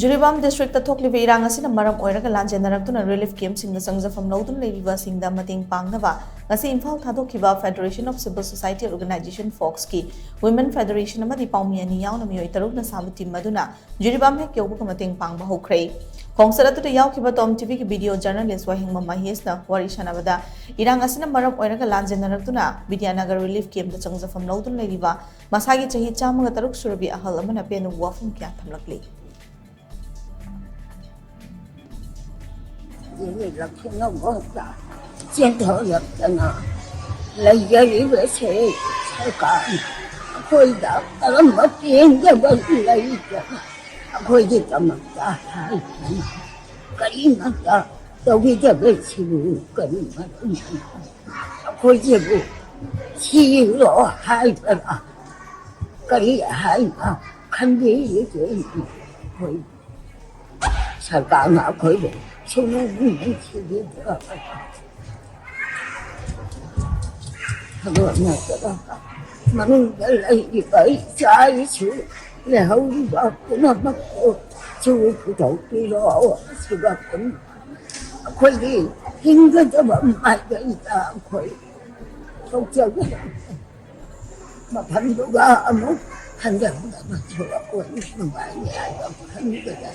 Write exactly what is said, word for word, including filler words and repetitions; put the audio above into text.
Jiribam district ꯊꯣꯛꯂꯤꯕ ꯏꯔꯥꯡ ꯑꯁꯤꯅ ꯃꯔꯝ ꯑꯣꯏꯔꯒ ꯂꯥꯟꯖꯦꯟꯅꯔꯛꯇꯨꯅ ꯔꯤꯂꯤꯐ ꯀꯦꯝꯞꯁꯤꯡꯗ ꯆꯪꯖꯐꯝ ꯂꯧꯗꯨꯅ ꯂꯩꯔꯤꯕꯁꯤꯡꯗ ꯃꯇꯦꯡ ꯄꯥꯡꯅꯕ ꯉꯁꯤ Imphal ꯊꯥꯗꯣꯛꯈꯤꯕ Federation of Civil Society Organization, ꯐꯣꯛꯁꯀꯤ Women Federation ꯑꯃꯗꯤ ꯄꯥꯎꯃꯤ ꯑꯅꯤ ꯌꯥꯎꯅ ꯃꯤꯑꯣꯏ ꯇꯔꯨꯛꯅ ꯁꯥꯕ ꯇꯤꯝ ꯑꯗꯨꯅ ꯖꯤꯔꯤꯕꯥꯝ ꯍꯦꯛ ꯌꯧꯕꯒ ꯃꯇꯦꯡ ꯄꯥꯡꯕ ꯍꯧꯈ꯭ꯔꯦ꯫ ꯈꯣꯡꯆꯠ ꯑꯗꯨꯗ ꯌꯥꯎꯈꯤꯕ ꯇꯣꯝ ꯇꯤꯚꯤꯒꯤ ꯚꯤꯗꯤꯑꯣ ꯖꯔꯅꯦꯂꯤꯁ ꯋꯥꯍꯦꯡꯕꯝ ꯃꯍꯦꯁꯅ ꯋꯥꯔꯤ ꯁꯥꯟꯅꯕꯗ, ꯏꯔꯥꯡ ꯑꯁꯤꯅ ꯃꯔꯝ ꯑꯣꯏꯔꯒ ꯂꯥꯟꯖꯦꯟꯅꯔꯛꯇꯨꯅ ꯕꯤꯗ꯭ꯌꯥꯅꯒꯔ ꯔꯤꯂꯤꯐ ꯀꯦꯝꯞꯇ ꯆꯪꯖꯐꯝ ꯂꯧꯗꯨꯅ ꯂꯩꯔꯤꯕ ꯃꯁꯥꯒꯤ ꯆꯍꯤ ꯆꯥꯝꯃꯒ ꯇꯔꯨꯛ ꯁꯨꯔꯕꯤ ꯑꯍꯜ ꯑꯃꯅ ꯄꯦꯟꯗꯕ ꯋꯥꯐꯝ ꯀꯌꯥ ꯊꯝꯂꯛꯂꯤ꯫ ꯂꯛꯁꯃꯤꯅ ꯆꯦꯟꯊꯣꯔꯛꯇꯅ ꯂꯩꯖꯔꯤꯕꯁꯦ ꯁꯔꯀꯥꯔꯅ ꯑꯩꯈꯣꯏꯗ ꯀꯔꯝꯕ ꯄꯦꯟꯗꯕ ꯂꯩꯗꯅ ꯑꯩꯈꯣꯏꯒꯤꯗꯃꯛꯇ ꯍꯥꯏꯗꯅ ꯀꯔꯤꯃꯠꯇ ꯇꯧꯕꯤꯗꯕꯁꯤꯕꯨ ꯀꯔꯤ ꯃꯔꯝꯒꯤꯅꯣ? ꯑꯩꯈꯣꯏꯁꯤꯕꯨ ꯁꯤꯔꯣ ꯍꯥꯏꯕ꯭ꯔꯥ? ꯀꯔꯤ ꯍꯥꯏꯅ ꯈꯟꯕꯤꯔꯤꯒꯦ? ꯑꯩꯈꯣꯏ ꯁꯔꯀꯥꯔꯅ ꯑꯩꯈꯣꯏꯕꯨ ꯁꯨꯡꯅꯨꯡ ꯅꯨꯡꯁꯤꯕꯤꯗ꯭ꯔꯕ? ꯑꯗꯨ ꯅꯠꯇ꯭ꯔꯒ ꯃꯅꯨꯡꯗ ꯂꯩꯔꯤꯕ ꯏꯆꯥ ꯏꯁꯨ ꯂꯩꯍꯧꯔꯤꯕ ꯄꯨꯝꯅꯃꯛꯄꯨ ꯁꯨ ꯄꯨꯊꯣꯛꯄꯤꯔꯣ꯫ ꯑꯁꯤꯒ ꯄꯨꯟꯅ ꯑꯩꯈꯣꯏꯒꯤ ꯍꯤꯡꯒꯗꯕ ꯃꯥꯏꯀꯩꯗ ꯑꯩꯈꯣꯏ ꯊꯣꯛꯆꯒꯗꯕ ꯃꯐꯝꯗꯨꯒ ꯑꯃꯨꯛ ꯍꯟꯖꯟꯗꯕꯁꯨ ꯑꯩꯈꯣꯏ ꯅꯨꯡꯉꯥꯏꯅꯤ ꯍꯥꯏꯕ ꯈꯟꯕꯗ